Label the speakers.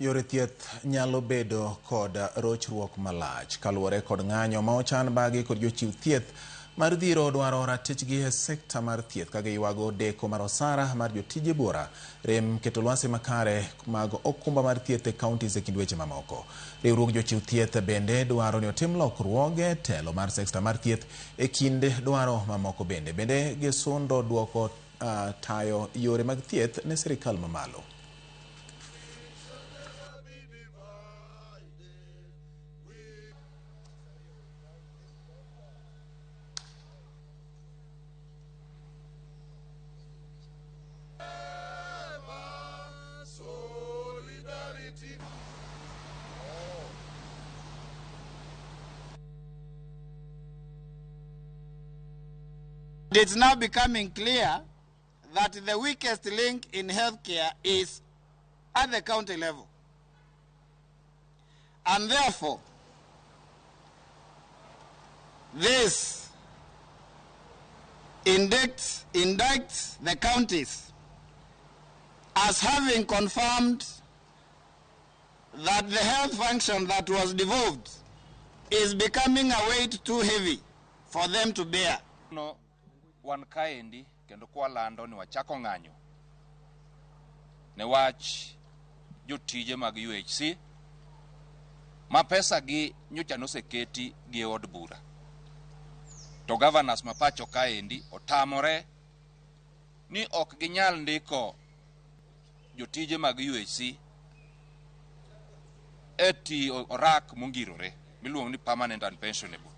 Speaker 1: Yore thieth nyalo bedo kod rochruok malach kaluwore kod ng'anyo ma ochan bagi kod jochiw thieth mar dhiro dwaro ratichgi e sekta mar thieth ka giywago deko mar osara mar jotije buora, rem keto lwasi makare mag okumba mar thieth e counties e kind weche mamoko. Riwruog jochiw thieth bende dwaro ni otim lokruoge telo mar sekta mar thieth e kind dwaro mamoko bende. Bende gisundo duoko tayo yore mag thieth ne sirikal mamalo.
Speaker 2: It's now becoming clear that the weakest link in healthcare is at the county level. And therefore, this indicts the counties as having confirmed that the health function that was devolved is becoming a weight too heavy for them to bear.
Speaker 3: No, wan kaendi kendo kwalando ni wachako ng'anyo ne wach jotije mag UHC ma pesa gi nyocha noseketi gi od bura to governors ma pacho kaendi otamore ni ok ginyal ndiko jotije mag UHC e ti orak mongirore miluongo ni permanent and pensionable.